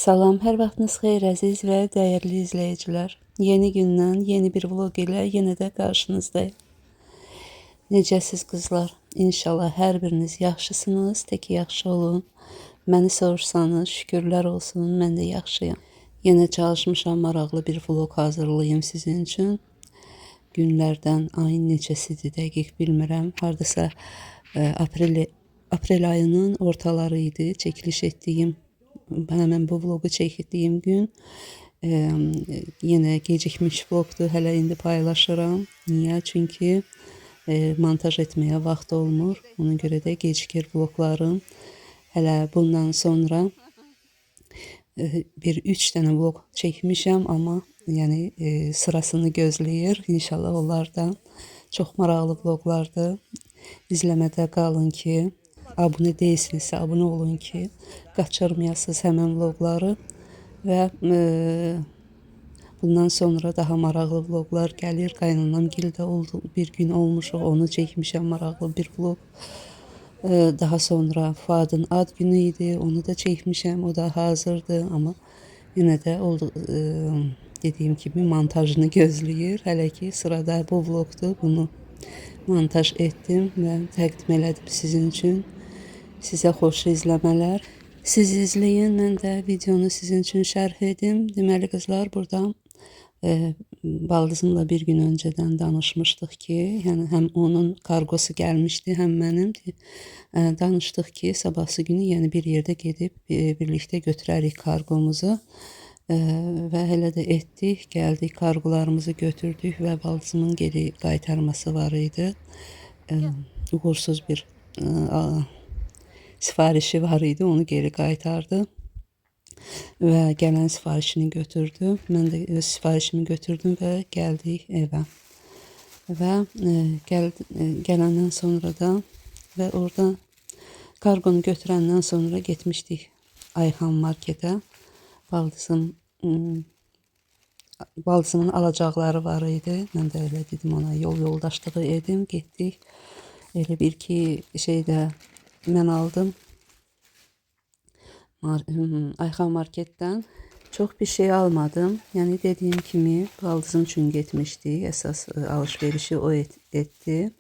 Salam, hər vaxtınız xeyir əziz və dəyərli izləyicilər. Yeni gündən yeni bir vlog ilə yenə də qarşınızdayım. Necəsiz qızlar? İnşallah hər biriniz yaxşısınız, tək yaxşı olun. Məni soruşsanız şükürlər olsun, mən də yaxşıyam. Yenə çalışmışam maraqlı bir vlog hazırlayım sizin üçün. Günlərdən ayın neçəsidir dəqiq bilmirəm. Hardasa aprel ayının ortaları idi çəkiliş etdiyim, həmən bu vlogu çəkdiyim gün. Yenə gecikmiş vlogdur, hələ indi paylaşıram. Niyə? Çünki montaj etməyə vaxt olmur. Ona görə də gecikir vloglarım. Hələ bundan sonra bir 3 dənə vlog çəkmişəm, amma yəni sırasını gözləyir. İnşallah onlar da çox maraqlı vloglardır. İzləmədə qalın ki, abunə deyilsinizsə abunə olun ki, qaçırmayasınız həmən vlogları və bundan sonra daha maraqlı vloglar gəlir. Qaynanam gildə oldu, bir gün olmuşuq, onu çəkmişəm, maraqlı bir vlog. Daha sonra Fuadın ad günü idi, onu da çəkmişəm, o da hazırdır, amma yenə də oldu, dediyim kimi montajını gözləyir. Hələ ki sırada bu vlogdur, bunu montaj etdim və təqdim elədim sizin üçün. Sizə xoş izləmələr. Siz izləyin, mən də videonu sizin üçün şərh edim. Deməli qızlar, burada baldızımla bir gün öncədən danışmışdıq ki, yəni həm onun kargosu gəlmişdi, həm mənim. Danışdıq ki, sabahsı günü yəni bir yerdə gedib birlikdə götürərik kargomuzu. Və elə də etdik. Gəldik, kargolarımızı götürdük və baldızımın geri qaytarması var idi. Uğursuz bir sifarişi var idi, onu geri qaytardı və gələn sifarişini götürdü. Mən də öz sifarişimi götürdüm və gəldik evə. Və gələndən sonra da və orada kargonu götürəndən sonra getmişdik Ayxan marketə. Baldızımın alacaqları var idi. Mən də elə dedim ona, yol yoldaşlığı edim, getdik. Elə bir ki şey də mən aldım. Ayxan marketdən çox bir şey almadım. Yəni dediyim kimi baldızım üçün getmişdik. Əsas alışverişi o etdi.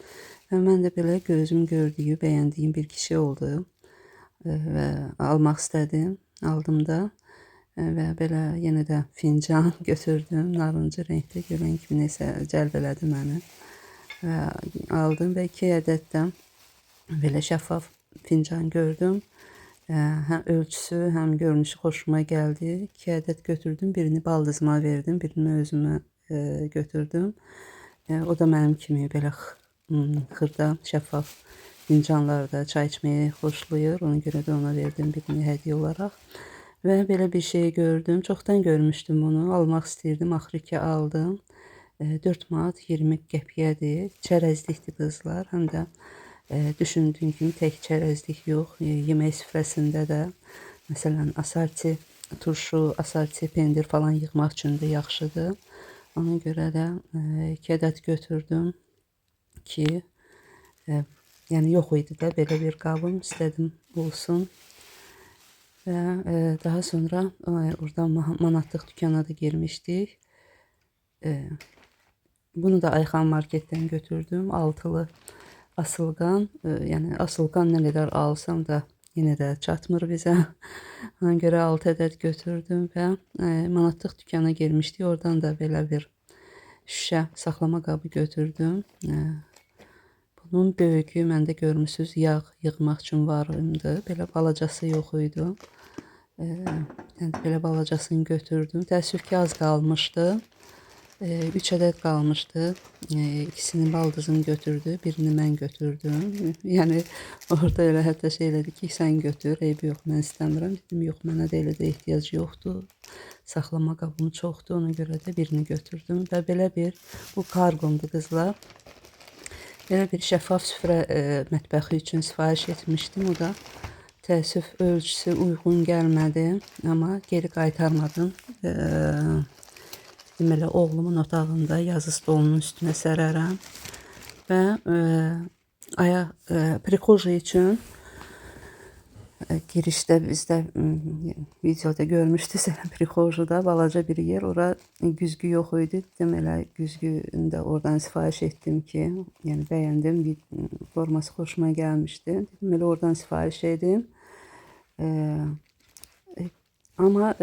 Və mən də belə gözüm gördüyü, bəyəndiyim bir kişi oldu. Və almaq istədim. Aldım da. Və belə yenə də fincan götürdüm. Narıncı rəngdə görən kimi nəsə cəlb elədi məni. Və aldım və 2 ədəd də belə şəffaf fincan gördüm. Həm ölçüsü, həm görünüşü xoşuma gəldi. 2 ədəd götürdüm. Birini baldızıma verdim, birini özümə götürdüm. O da mənim kimi belə xırda, şəffaf fincanlarda çay içməyi xoşlayır. Ona görə də ona verdim birini hədiyyə olaraq. Və belə bir şey gördüm. Çoxdan görmüşdüm bunu. Almaq istəyirdim. Axırı ki aldım. 4 manat 20 qəpiyədir. Çərəzlikdir qızlar. Həm də düşündüyüm kimi tək çərəzlik yox. Yemək süfrəsində də məsələn asarti turşu, asarti pendir falan yığmaq üçün də yaxşıdır. Ona görə də 2 ədəd götürdüm ki, yəni yox idi də belə bir qabım, istədim olsun. Və daha sonra oradan manatlıq dükana da girmişdik. Bunu da Ayxan marketdən götürdüm. Altılı asılqan. Yəni asılqan nə qədər alsam da yenə də çatmır bizə. Ona görə 6 ədəd götürdüm və manatlıq dükana girmişdik. Oradan da belə bir şüşə saxlama qabı götürdüm. Bunun böyüyü məndə görmüsünüz, yağ yığmaq üçün var idi. Belə balacası yox idi. Yəni belə balacasını götürdüm. Təəssüf ki, az qalmışdı. 3 ədəd qalmışdı. İkisini baldızım götürdü, birini mən götürdüm. Yəni orada elə hətta şey elədi ki, sən götür, eybi yox, mən istəmirəm. Dedim, yox, mənə də elə də ehtiyac yoxdur. Saxlama qabım çoxdur, ona görə də birini götürdüm. Və belə bir, bu kargomdur qızlar. Belə bir şəffaf süfrə mətbəxi üçün sifariş etmişdim. O da təəssüf ölçüsü uyğun gəlmədi, amma geri qaytarmadım. Dedim elə oğlumun otağında yazı stolunun üstünə sərərəm. Və prixoji üçün Girişdə bizdə videoda görmüşdünüz, elə prixojuda balaca bir yer, ora güzgü yox idi. Dedim elə güzgünü də oradan sifariş etdim ki, yəni bəyəndim, forması xoşuma gəlmişdi. Dedim elə oradan sifariş edim. Amma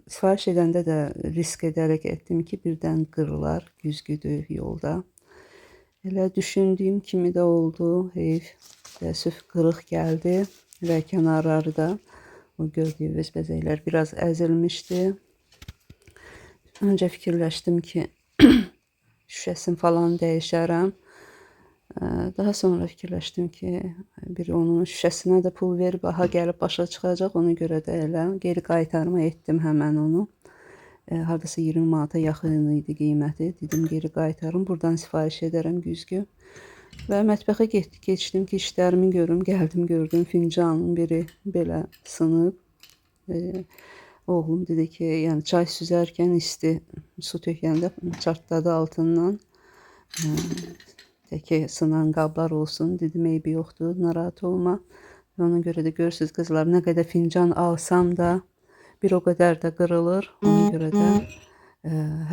sifariş edəndə də risk edərək etdim ki, birdən qırılar, güzgüdür yolda. Elə düşündüyüm kimi də oldu. Heyf, təəssüf qırıq gəldi. Və kənarları da o gördüyünüz bəzəklər biraz əzilmişdi. Öncə fikirləşdim ki, şüşəsini falan dəyişərəm. Daha sonra fikirləşdim ki, bir onun şüşəsinə də pul verib, aha gəlib başa çıxacaq. Ona görə də elə geri qaytarma etdim həmən onu. Hardasa 20 manata yaxın idi qiyməti. Dedim geri qaytarım, buradan sifariş edərəm güzgü. Və mətbəxə keçdim ki, işlərimi görüm. Gəldim, gördüm fincanın biri belə sınıb. Oğlum dedi ki, yəni çay süzərkən isti su tökəndə çartladı altından. Tək sınan qablar olsun. Dedim, eybi yoxdur, narahat olma. Və ona görə də görürsünüz qızlar, nə qədər fincan alsam da bir o qədər də qırılır. Ona görə də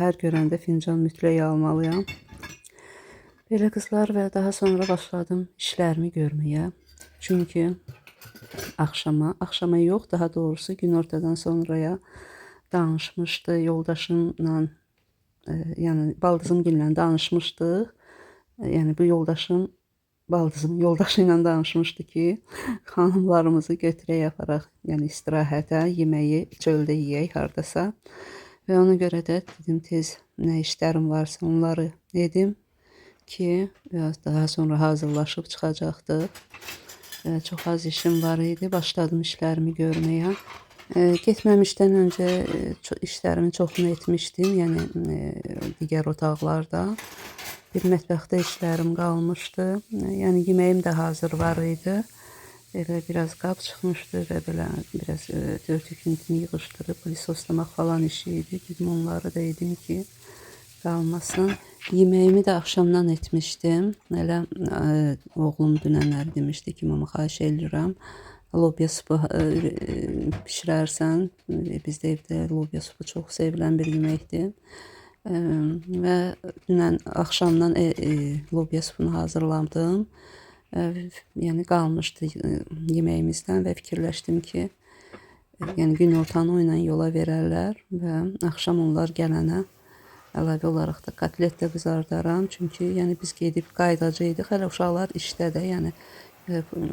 hər görəndə fincan mütləq almalıyam. Belə qızlar və daha sonra başladım işlərimi görməyə. Çünki axşama yox, daha doğrusu günortadan sonraya danışmışdı yoldaşımla, yəni baldızımgillə danışmışdıq. Yəni bu yoldaşım baldızımın yoldaşı ilə danışmışdı ki, xanımlarımızı götürək aparaq, yəni istirahətə, yeməyi çöldə yeyək hardasa. Və ona görə də dedim tez nə işlərim varsa onları edim ki, biraz daha sonra hazırlaşıb çıxacaqdıq. Çox az işim var idi. Başladım işlərimi görməyə. Getməmişdən öncə işlərimin çoxunu etmişdim. Yəni digər otaqlarda. Bir mətbəxdə işlərim qalmışdı. Yəni yeməyim də hazır var idi. Elə biraz qab çıxmışdı və belə biraz törtüküntünü yığışdırıb lisoslamaq falan işi idi. Dedim onları da edim ki, qalmasın. Yeməyimi də axşamdan etmişdim. Elə oğlum dünənləri demişdi ki, mama xahiş edirəm, lobya supu pişirərsən. Bizdə evdə lobya supu çox sevilən bir yeməkdir. Və dünən axşamdan lobya supunu hazırladım. Yəni qalmışdı yeməyimizdən və fikirləşdim ki, yəni günortanı o ilə yola verərlər və axşam onlar gələnə əlavə olaraq da kotlet də qızardaram. Çünki yəni biz gedib qayıdacaqdıq. Hələ uşaqlar işdə də, yəni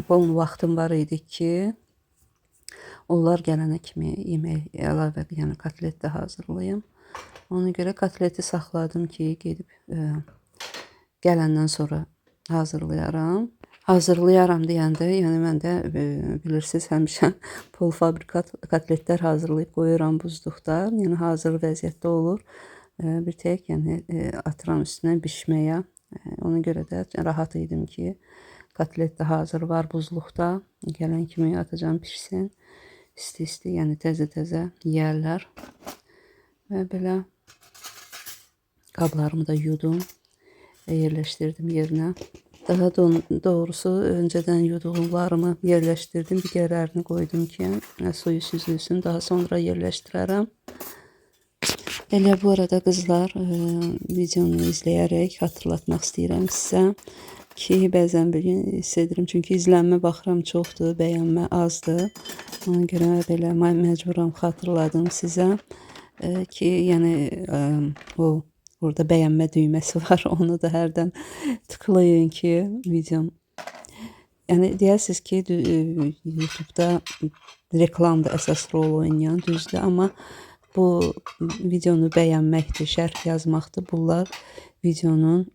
bol vaxtım var idi ki, onlar gələnə kimi yemək əlavə, yəni kotlet də hazırlayım. Ona görə kotleti saxladım ki, gedib gələndən sonra hazırlayaram. Hazırlayaram deyəndə, yəni mən də bilirsiniz, həmişə polfabrikat kotletlər hazırlayıb qoyuram buzluqda. Yəni hazır vəziyyətdə olur. Bir tək yəni atıram üstünə bişməyə. Ona görə də rahat idim ki, kotlet də hazır var buzluqda. Gələn kimi atacağam pişsin. İsti-isti, yəni təzə-təzə yeyərlər. Və belə qablarımı da yudum, yerləşdirdim yerinə. Daha doğrusu öncədən yuduğumlarımı yerləşdirdim, digərlərini qoydum ki, suyu süzülsün, daha sonra yerləşdirərəm. Elə bu arada qızlar, videonu izləyərək xatırlatmaq istəyirəm sizə ki, bəzən bir gün hiss edirəm, çünki izlənmə baxıram çoxdur, bəyənmə azdır. Ona görə belə məcburam xatırladım sizə ki, yəni o orada bəyənmə düyməsi var, onu da hərdən tıklayın ki, videom. Yəni deyəsiniz ki, YouTube'da reklam da əsas rol oynayan, düzdür, amma bu videonu bəyənməkdir, şərh yazmaqdır. Bunlar videonun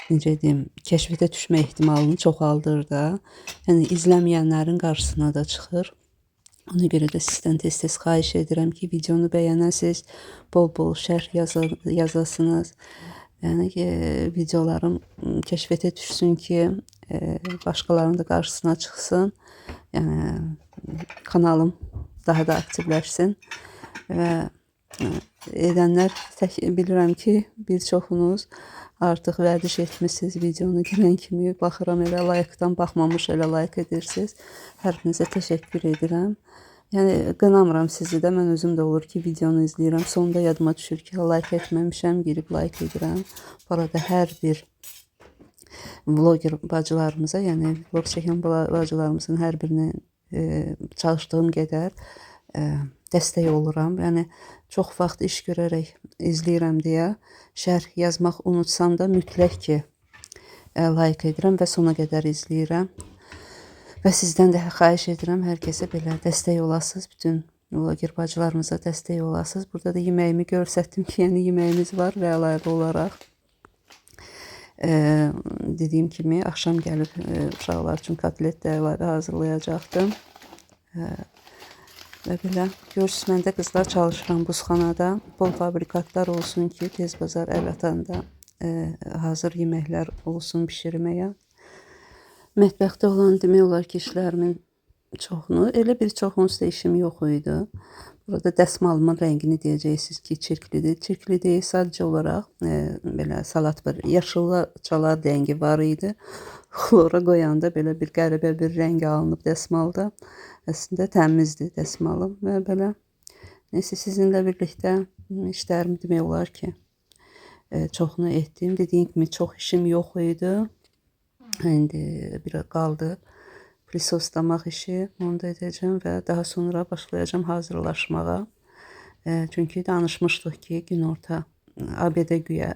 necə deyim, kəşfiyyata düşmə ehtimalını çoxaldır da. Yəni izləməyənlərin qarşısına da çıxır. Ona görə də sizdən tez-tez xahiş edirəm ki, videonu bəyənəsiniz, bol-bol şərh yazasınız. Yəni ki, videolarım kəşfiyyata düşsün ki, başqalarının da qarşısına çıxsın. Yəni kanalım daha da aktivləşsin. Və Edənlər tək bilirəm ki, bir çoxunuz artıq vərdiş etmisiniz videonu gələn kimi. Baxıram elə like-dan baxmamış elə like edirsiniz. Hər birinizə təşəkkür edirəm. Yəni qınamıram sizi də. Mən özüm də olur ki, videonu izləyirəm. Sonda yadıma düşür ki, like etməmişəm, girib like edirəm. Bu arada hər bir vlogger bacılarımıza, yəni vlog çəkən bacılarımızın hər birinə çalışdığım qədər dəstək oluram. Yəni çox vaxt iş görərək izləyirəm deyə şərh yazmaq unutsam da mütləq ki like edirəm və sona qədər izləyirəm. Və sizdən də xahiş edirəm, hər kəsə belə dəstək olasınız, bütün vlogger bacılarımıza dəstək olasınız. Burada da yeməyimi göstərdim ki, yəni yeməyimiz var və əlavə olaraq. Dediyim kimi axşam gəlib uşaqlar üçün kotlet də əlavə hazırlayacaqdım. Və belə görürsünüz, mən də qızlar çalışıram buzxanada. Bol fabrikatlar olsun ki, tez bazar əl atanda hazır yeməklər olsun bişirməyə. Mətbəxdə olan demək olar ki, işlərimin çoxunu, elə bir çox onsuz da işim yox idi. Burada dəsmalımın rəngini deyəcəksiniz ki, çirklidir. Çirkli deyil, sadəcə olaraq belə salat var, yaşılla çalar rəngi var idi. Xlora qoyanda belə bir qəribə bir rəng alınıb dəsmalda. Əslində təmizdir dəsmalım və belə. Neyse, sizinlə birlikdə işlərimi demək olar ki, çoxunu etdim. Dediyim kimi çox işim yox idi. İndi bir qaldı prisoslamaq işi, onu da edəcəm və daha sonra başlayacağam hazırlaşmağa. Çünki danışmışdıq ki, günorta ABD güya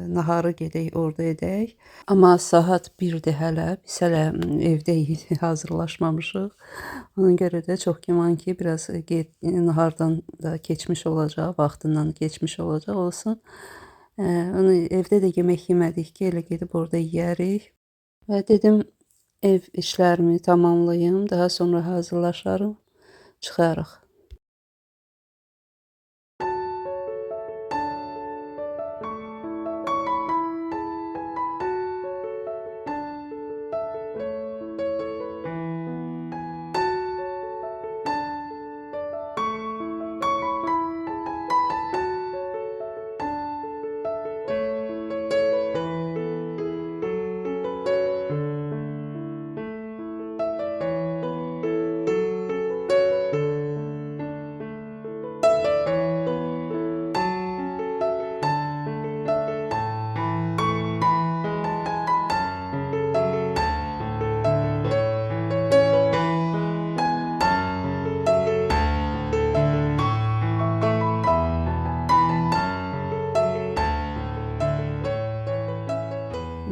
naharı gedək, orada edək. Amma saat 1-dir hələ, biz hələ evdəyik, hazırlaşmamışıq. Ona görə də çox güman ki, biraz nahardan da keçmiş olacaq, vaxtından keçmiş olacaq olsun. Onu evdə də yemək yemədik ki, elə gedib orada yeyərik. Və dedim, ev işlərimi tamamlayım, daha sonra hazırlaşarım, çıxarıq.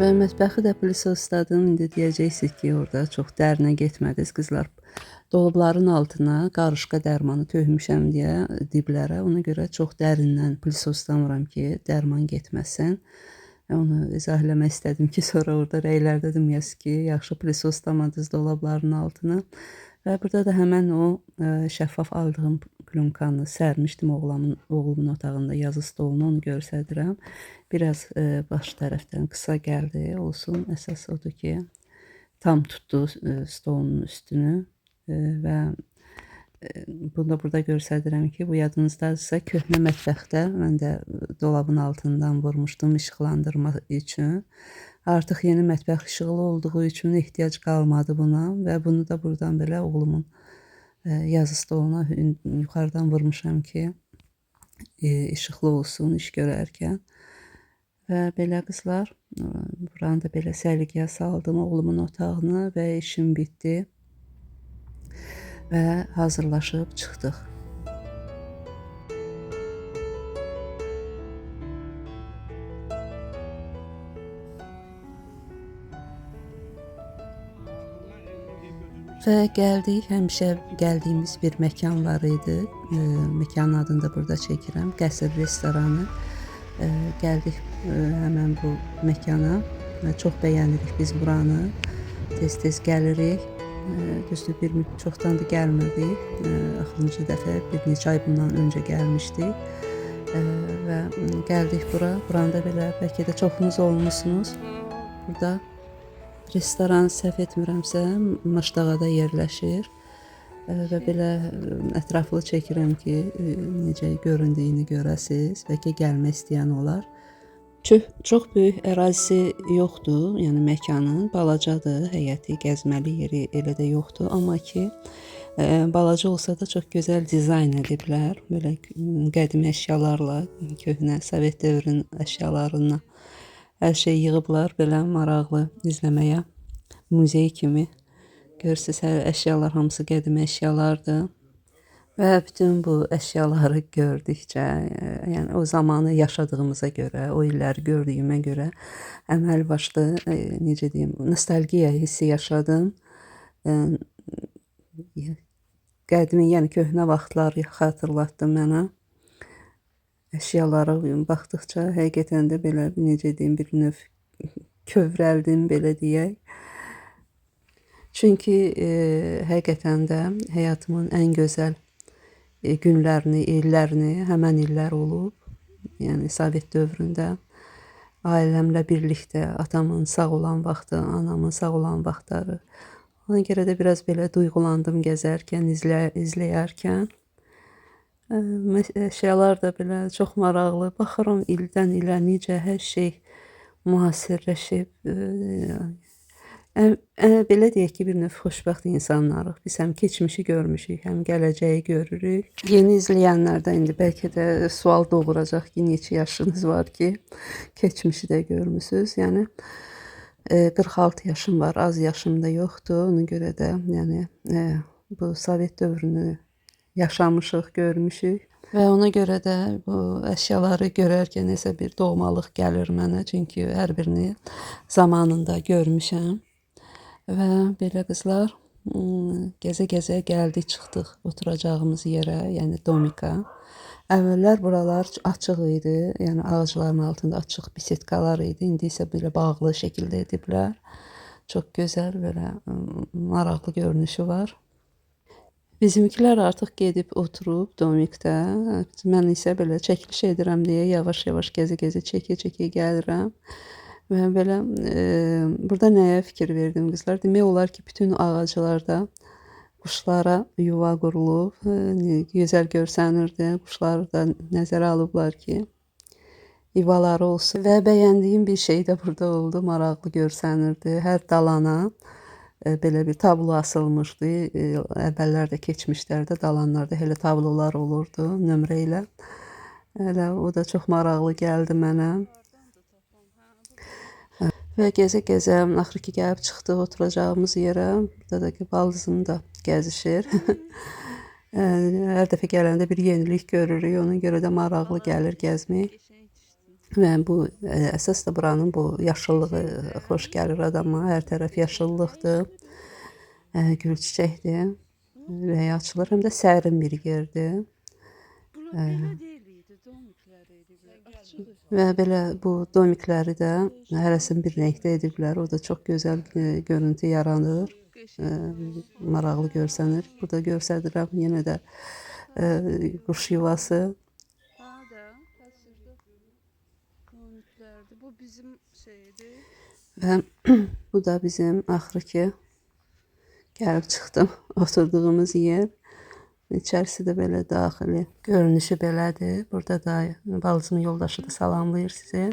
Və mətbəxi də pilisosladım. İndi deyəcəksiniz ki, orada çox dərinə getmədiniz qızlar. Dolabların altına qarışqa dərmanı tökmüşəm deyə diblərə. Ona görə çox dərindən pilisoslamıram ki, dərman getməsin. Onu izah eləmək istədim ki, sonra orada rəylərdə deməyəsiniz ki, yaxşı pilisoslamadınız dolabların altına. Və burada da həmən o şəffaf aldığım plonkanı sərmişdim oğlumun otağında yazı stoluna, onu göstərirəm. Biraz baş tərəfdən qısa gəldi, olsun. Əsas odur ki, tam tutdu stolun üstünü və bunu da burada göstərirəm ki, bu yadınızdadırsa köhnə mətbəxdə mən də dolabın altından vurmuşdum işıqlandırma üçün. Artıq yeni mətbəx işıqlı olduğu üçün ehtiyac qalmadı buna və bunu da buradan belə oğlumun yazı stoluna yuxarıdan vurmuşam ki, işıqlı olsun iş görərkən. Və belə qızlar, buranı da belə səliqəyə saldım oğlumun otağını və işim bitdi. Və hazırlaşıb çıxdıq. Və gəldik, həmişə gəldiyimiz bir məkan var idi. Məkanın adını da burada çəkirəm. Qəsr restoranı. Gəldik həmən bu məkana. Çox bəyənirik biz buranı. Tez-tez gəlirik. Düzdür, bir çoxdan da gəlmirdik. Axırıncı dəfə bir neçə ay bundan öncə gəlmişdik. Və gəldik bura. Buranda belə bəlkə də çoxunuz olmusunuz. Burada restoran səhv etmirəmsə Maşdağada yerləşir. Və belə ətraflı çəkirəm ki, necə göründüyünü görəsiz. Bəlkə gəlmək istəyən olar. Çox böyük ərazisi yoxdur, yəni məkanın balacadır, həyəti, gəzməli yeri elə də yoxdur, amma ki balaca olsa da çox gözəl dizayn ediblər. Belə qədimi əşyalarla, köhnə Sovet dövrünün əşyalarından hər şey yığıblar, belə maraqlı izləməyə, muzey kimi. Görürsüz, hər əşyalar hamısı qədimi əşyalardır. Və bütün bu əşyaları gördükcə, yəni o zamanı yaşadığımıza görə, o illəri gördüyümə görə əməl başlı, necə deyim, nostalgiya hissi yaşadım. Qədimi, yəni köhnə vaxtları xatırlatdı mənə. Əşyalara baxdıqca həqiqətən də belə, necə deyim, bir növ kövrəldim, belə deyək. Çünki həqiqətən də həyatımın ən gözəl günlərini, illərini həmən illər olub. Yəni Sovet dövründə ailəmlə birlikdə atamın sağ olan vaxtı, anamın sağ olan vaxtları. Ona görə də biraz belə duyğulandım gəzərkən, izləyərkən. Əşyalar da belə çox maraqlı. Baxıram ildən ilə necə hər şey müasirləşib. Belə deyək ki, bir növ xoşbəxt insanlarıq. Biz həm keçmişi görmüşük, həm gələcəyi görürük. Yeni izləyənlərdə indi bəlkə də sual doğuracaq ki, neçə yaşınız var ki, keçmişi də görmüsünüz. Yəni 46 yaşım var, az yaşım da yoxdur. Ona görə də yəni bu Sovet dövrünü yaşamışıq, görmüşük. Və ona görə də bu əşyaları görərkən nəsə bir doğmalıq gəlir mənə. Çünki hər birini zamanında görmüşəm. Və belə qızlar, gəzə-gəzə gəldik, çıxdıq oturacağımız yerə, yəni domika. Əvvəllər buralar açıq idi, yəni ağacların altında açıq bisetkalar idi. İndi isə belə bağlı şəkildə ediblər. Çox gözəl, belə maraqlı görünüşü var. Bizimkilər artıq gedib oturub domikdə. Mən isə belə çəkiliş edirəm deyə yavaş-yavaş gəzə-gəzə çəkə-çəkə gəlirəm. Və belə burada nəyə fikir verdim qızlar? Demək olar ki, bütün ağaclarda quşlara yuva qurulub. Gözəl görsənirdi. Quşları da nəzərə alıblar ki, yuvaları olsun. Və bəyəndiyim bir şey də burada oldu. Maraqlı görsənirdi. Hər dalana belə bir tablo asılmışdı. Əvvəllərdə, keçmişlərdə dalanlarda elə tablolar olurdu nömrə ilə. Elə o da çox maraqlı gəldi mənə. Və gəzə-gəzə axır ki gəlib çıxdıq oturacağımız yerə. Burada da ki baldızım da gəzişir. Hər dəfə gələndə bir yenilik görürük. Ona görə də maraqlı gəlir gəzmək. Və bu əsas da buranın bu yaşıllığı xoş gəlir adama. Hər tərəf yaşıllıqdır. Gül çiçəkdir. Ürəyi açılır. Həm də sərin bir yerdir. Və belə bu domikləri də hərəsini bir rəngdə ediblər. O da çox gözəl görüntü yaranır. Maraqlı görsənir. Burada göstərirəm yenə də quş yuvası. Və bu da bizim axırı ki gəlib çıxdım oturduğumuz yer. İçərisi də belə daxili görünüşü belədir. Burada da baldızımın yoldaşı da salamlayır sizi.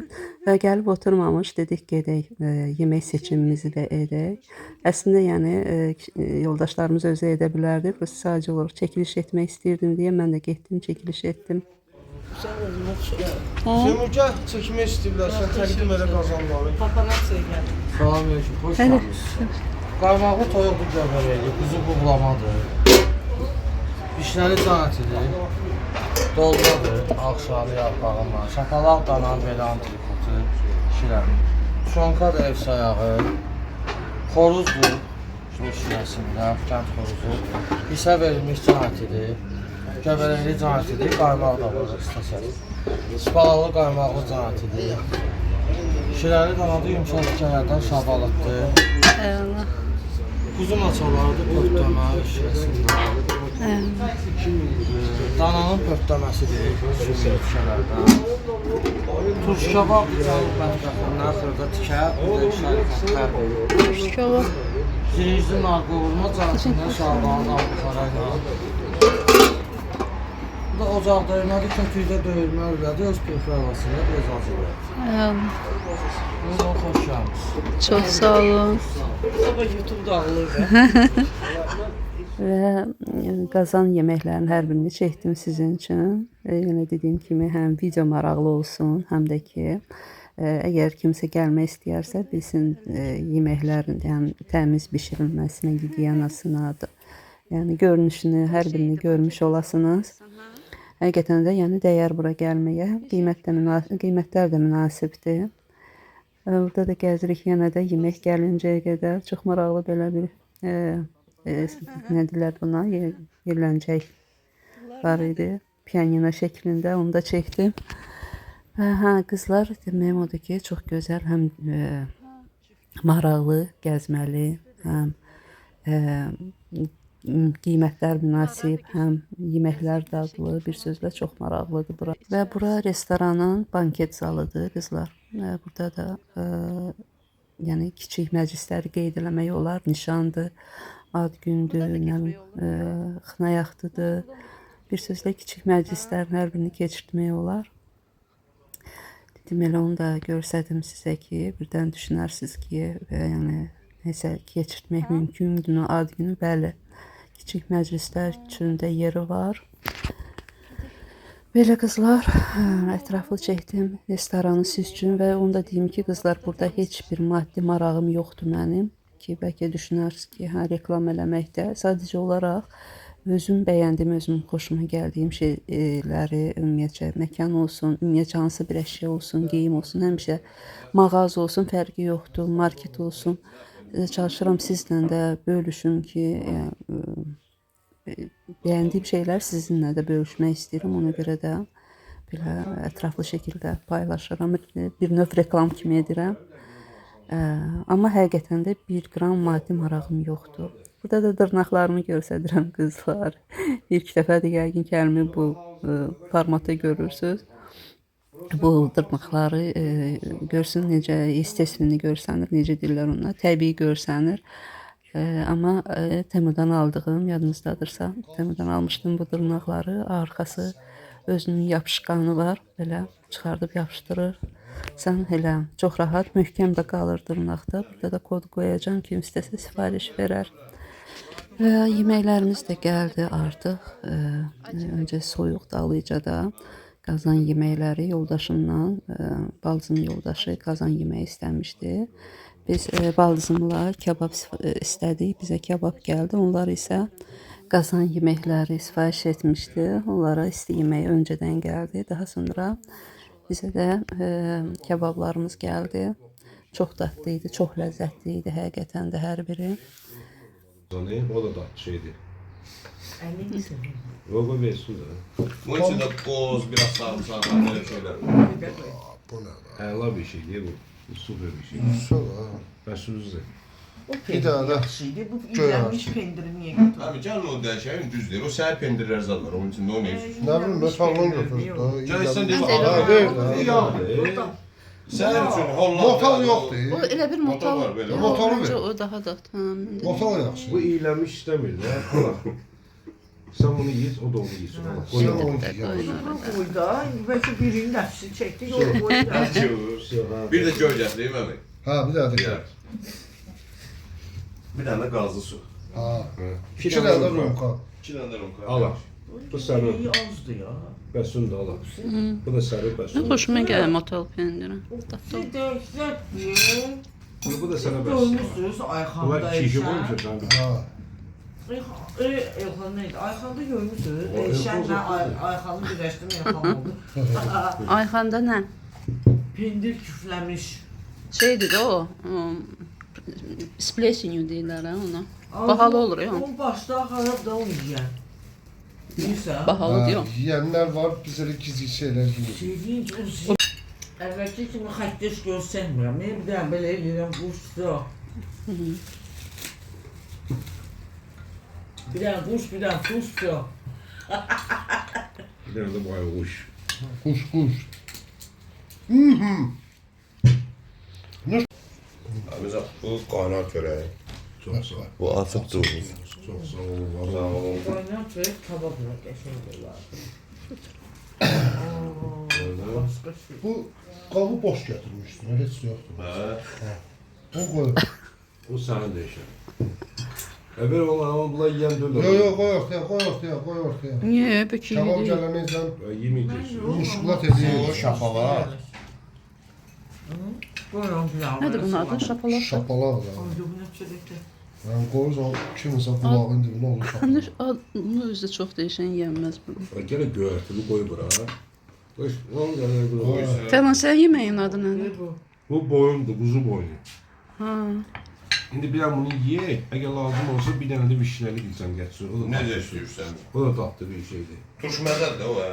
Və gəlib oturmamış dedik gedək yemək seçimimizi də edək. Əslində yəni yoldaşlarımız özü edə bilərdi. Sadəcə olaraq çəkiliş etmək istəyirdim deyə mən də getdim, çəkiliş etdim. Seymur, gəl, çəkmək istəyirlər, sən təqdim elə qazanları. Paparazzi gəl. Salam aleyküm, xoş gəlmisiniz. Qaymaqlı toyuqlu göbələkli, quzu buğlamadır. Vişnəli can ətidir, dolmadır, ağşalı yarpağınla, şapalaq danan belə antrikotu, şirə. Şonkadır ev sayağı, xoruzdur, şirəsində, kənd xoruzu, hisə verilmiş can ətidir, göbələkli can ətidir, qaymaq da var istəsəz. Spalalı qaymaqlı can ətidir. Şirəli danadır, yumşaq tikələrdən şabalıqdır. Quzu maçalarıdır, pörtləmə şirəsində. Dananın pörtləməsidir, tikələrdən. Turş kabab cənub mətbəxindən xırda tikə, bir də şərifətlər. Turş kabab. Zeyizli nar qovurma cənətindən şalbanı buxarayla. Bu da ocaq döymədir, kötükdə döyülmə ürədir, öz pripravasıyla biraz acılı. Buyurun, xoş gəlmisiniz. Çox sağ olun. Sabah YouTube dağılır. Və qazan yeməklərinin hər birini çəkdim sizin üçün. Yenə dediyim kimi həm video maraqlı olsun, həm də ki əgər kimsə gəlmək istəyərsə bilsin yeməklərin yəni təmiz bişirilməsinə, gigiyenasına, yəni görünüşünü, hər birini görmüş olasınız. Həqiqətən də yəni dəyər bura gəlməyə. Qiymət də münasib, qiymətlər də münasibdir. Burada da gəzirik yenə də yemək gəlincəyə qədər. Çox maraqlı belə bir nə deyirlər buna? Yerləncək var idi. Pianino şəklində onu da çəkdim. Hə, qızlar, deməyim odur ki, çox gözəl, həm maraqlı, gəzməli, həm qiymətlər münasib, həm yeməklər dadlı, bir sözlə çox maraqlıdır bura. Və bura restoranın banket zalıdır, qızlar. Və burada da yəni kiçik məclisləri qeyd eləmək olar, nişandır, ad gündür, nə bilim, xına yaxtıdır. Bir sözlə kiçik məclislərin hər birini keçirtmək olar. Dedim elə onu da göstərdim sizə ki, birdən düşünərsiniz ki, yəni nəsə keçirtmək mümkündür, ad günü, bəli. Kiçik məclislər üçün də yeri var. Belə qızlar, ətraflı çəkdim restoranı siz üçün və onu da deyim ki, qızlar, burada heç bir maddi marağım yoxdur mənim ki, bəlkə düşünərsiniz ki, hə reklam eləməkdə. Sadəcə olaraq özüm bəyəndiyim, özüm xoşuma gəldiyim şeyləri, ümumiyyətcə məkan olsun, ümumiyyətcə hansı bir əşya olsun, geyim olsun, həmişə mağaza olsun, fərqi yoxdur, market olsun. Çalışıram sizlə də bölüşüm ki, yəni, bəyəndiyim şeylər sizinlə də bölüşmək istəyirəm. Ona görə də belə ətraflı şəkildə paylaşıram. Bir növ reklam kimi edirəm. Amma həqiqətən də 1 qram maddi marağım yoxdur. Burada da dırnaqlarımı göstərirəm qızlar. İlk dəfədir yəqin ki, əlimi bu formatda görürsüz. Bu dırnaqları görsün necə естественно görsənir, necə deyirlər ona, təbii görsənir. Amma Temudan aldığım yadınızdadırsa, Temudan almışdım bu dırnaqları. Arxası özünün yapışqanı var, belə çıxardıb yapışdırır. Sən elə çox rahat, möhkəm də qalır dırnaqda. Burada da kod qoyacağam, kim istəsə sifariş verər. Və yeməklərimiz də gəldi artıq. Öncə soyuq dalıcada qazan yeməkləri yoldaşımla, baldızımın yoldaşı qazan yeməyi istəmişdi. Biz baldızımla kebab istədik, bizə kebab gəldi. Onlar isə qazan yeməkləri sifariş etmişdi. Onlara isti yemək öncədən gəldi. Daha sonra bizə də kebablarımız gəldi. Çox dadlı idi, çox ləzzətli idi həqiqətən də hər biri. O da tatlı şeydi. Yok o versin de. Bunun içinde qoz, biraz sarımsak var, böyle şeyler var. Bu ne lan? Əla bir şey değil bu. Bu super bir şey. Su ha. Bəsiniz. O Bir pendir dənə də yaxşı idi. Bu göy iylənmiş arçın. pendiri niyə götürdün? Abi canım o dəyişəyin düz deyir. O səhər pendirlər zad var. Onun içində o ne? Ne bileyim ben salon götürdü. Gəl sən də Ha değil de. Səhər üçün Hollanda. Motal yoxdur. O elə bir Motal motal var belə. Yox, Motalı məncə ver. o daha da. Hə, mən də- Motal yaxşı. Bu iyiləmiş istəmir də. Bak. Sen bunu yiyiz, o da onu yesin. Allah Sen koy. onu ye. Bunu qoy da, indi bəlkə birinin nəfsi çəkdi, yox qoy da. Bir də göy gətireyim əmi. Ha bir daha da gel. Bir dənə də qazlı su. Ha. İki tane de rumka. İki dənə də rumka. Al. Bu sənin. İyi azdı ya. Bəsun da al. Bu da sənin bəsun. Xoşuma gəlir motal pendiri. Dadlı. Bir dəhşətdir. Bu da sənə bəs. Görmüsünüz Bunlar Ayxanda kişi Elşən. qoymuşsan. Ha. Elxan neydi? Ayxanda görmüsünüz. O, Elşənlə Elxan Ayxanı birləşdim, Elxan oldu. Ayxanda nə? Pendir küfləmiş. Şeydir də o. Splesinyu deyirlər hə ona. Bahalı olur ya. O başda xarab da onu yiyən. Bilirsən? Bahalı Ha, diyor. Yiyenler var, biz öyle gizli şeyler yiyoruz. Şey deyince o şey... Əvvəlki kimi xəttəş görsənmirəm. Mən bir dənə belə eləyirəm, quş da. Bir dənə quş, bir dənə quş da. Bir dənə də bayquş. Kuş kuş. Abi bu qaynar çörəyi. Çox sağ ol. Bu açıq durur. Çox sağ olun, var olun. Qaynar çörək kabab olar, qəşəng olar. Başqa şey. Bu qabı boş gətirmişdin, heç yoxdur. Hə. Bunu qoy. O sənin də işin. Əvvəl onlar amma bunlar yiyən deyil. Yox, yox, qoy ortaya, qoy ortaya, qoy ortaya. Niyə? Bəlkə Kabab yedi. gələnəcən Yeməyəcəksin. muşkulat edir. Şapalaq. Qoyuram pilavı. Nədir bunun adı? Şapalaq. Şapalaq da. Ay, bu nə çörəkdir? Yəni qoyursan kiminsə qulağının dibinə olur şapalaq. Bunu özü də çox dəyişən yeyənməz bunu. Gələ göyərtini qoy bura. Qoy, onu gələ bura. Fəlan, sən yeməyin adı nədir? Bu. Bu boyundur, quzu boynu. Ha. İndi bir dənə bunu yeyək, əgər lazım olsa bir dənə də vişnəli deyirsən gətirsin. O da Necə istəyirsən? O da dadlı bir şeydir. Turş məzədir o, hə.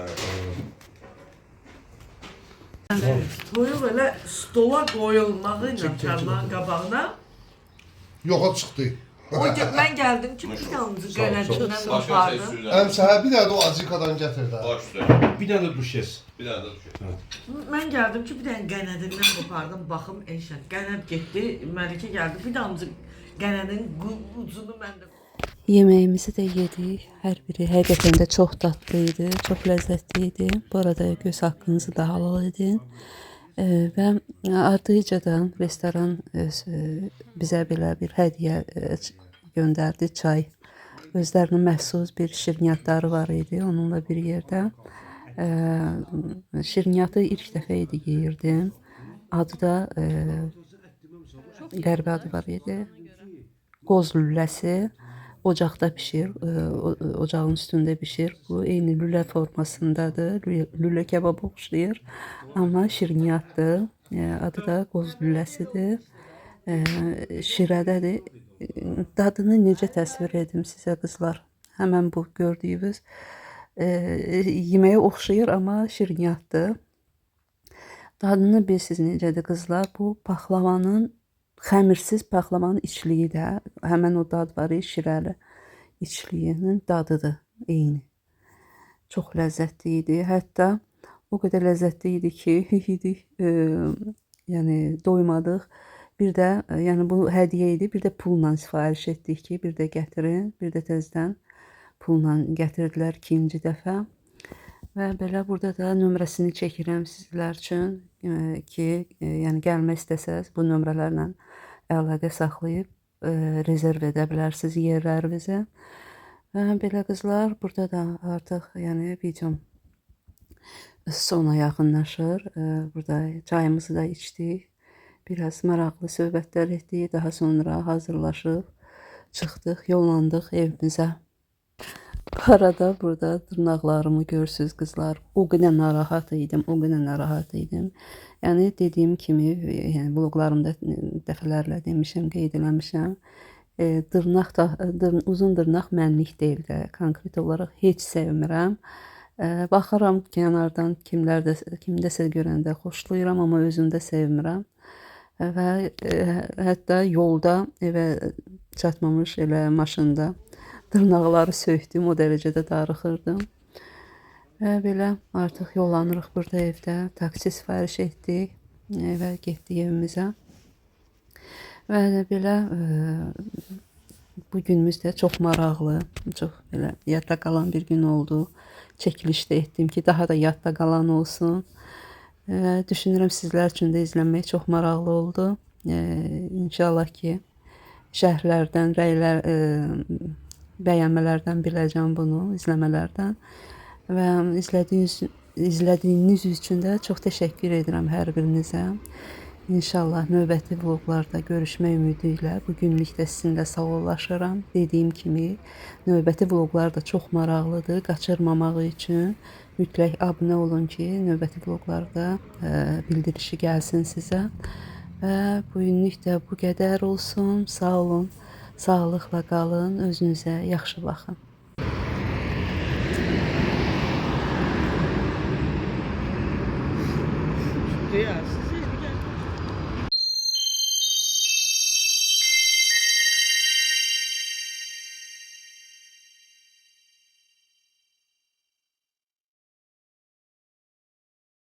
Toyuq elə stola qoyulmağı ilə çarlağın qabağına. Yoxa çıxdı. O mən gəldim ki, bir damcı qənədindən Başqa şey qopardım. istəyirsən. Əmsəhə bir dənə də o acikadan gətir də. Baş üstə. Bir dənə də düşes. Bir dənə də düşür. Mən gəldim ki, bir dənə qənədindən qopardım. Baxım, eşən, qənəd getdi, Məlikə gəldi. Bir damcı qənədin ucunu mən də Yeməyimizi də yedik. Hər biri həqiqətən də çox dadlı idi, çox ləzzətli idi. Bu arada göz haqqınızı da halal edin. Və Ardıcadan restoran öz, bizə belə bir hədiyyə göndərdi, çay. Özlərinin məxsus bir şirniyyatları var idi onunla bir yerdə. Şirniyyatı ilk dəfə idi yeyirdim. Adı da qəribə adı var idi. Qoz lüləsi ocaqda bişir, ocağın üstündə bişir. Bu eyni lülə formasındadır. Lülə kebaba oxşayır, amma şirniyyatdır. Adı da qoz lüləsidir. Şirədədir. Dadını necə təsvir edim sizə qızlar? Həmən bu gördüyünüz yeməyə oxşayır, amma şirniyyatdır. Dadını bilirsiniz necədir qızlar? Bu paxlavanın xəmirsiz paxlavanın içliyi də həmən o dad var ya, şirəli içliyinin dadıdır eyni. Çox ləzzətli idi. Hətta o qədər ləzzətli idi ki, yedik, yəni doymadıq. Bir də yəni bu hədiyyə idi. Bir də pulla sifariş etdik ki, bir də gətirin, bir də təzədən pulla gətirdilər ikinci dəfə. Və belə burada da nömrəsini çəkirəm sizlər üçün ki, yəni gəlmək istəsəz bu nömrələrlə əlaqə saxlayıb rezerv edə bilərsiniz yerlərinizi. Və belə qızlar, burada da artıq yəni videom sona yaxınlaşır. Burada çayımızı da içdik. Biraz maraqlı söhbətlər etdik. Daha sonra hazırlaşıb çıxdıq, yollandıq evimizə. Bu arada burada dırnaqlarımı görürsünüz qızlar. O qədər narahat idim, o qədər narahat idim. Yəni dediyim kimi, yəni vloqlarımda dəfələrlə demişəm, qeyd eləmişəm. Dırnaq da uzun dırnaq mənlik deyil də. Konkret olaraq heç sevmirəm. Baxıram kənardan kimlərdə kimdəsə görəndə xoşlayıram, amma özümdə sevmirəm. Və hətta yolda evə çatmamış elə maşında dırnaqları söktüm, o dərəcədə darıxırdım. Və belə artıq yollanırıq burada evdə. Taksi sifariş etdik və getdik evimizə. Və belə bu günümüz də çox maraqlı, çox belə yadda qalan bir gün oldu. Çəkiliş də etdim ki, daha da yadda qalan olsun. Düşünürəm sizlər üçün də izləmək çox maraqlı oldu. İnşallah ki, şərhlərdən, rəylər, bəyənmələrdən biləcəm bunu, izləmələrdən. Və izlədiyiniz üçün də çox təşəkkür edirəm hər birinizə. İnşallah növbəti vloqlarda görüşmək ümidi ilə bu günlük də sizinlə sağollaşıram. Dediyim kimi, növbəti vloqlar da çox maraqlıdır. Qaçırmamaq üçün mütləq abunə olun ki, növbəti vloqlarda bildirişi gəlsin sizə. Və bu günlük də bu qədər olsun. Sağ olun, sağlıqla qalın, özünüzə yaxşı baxın.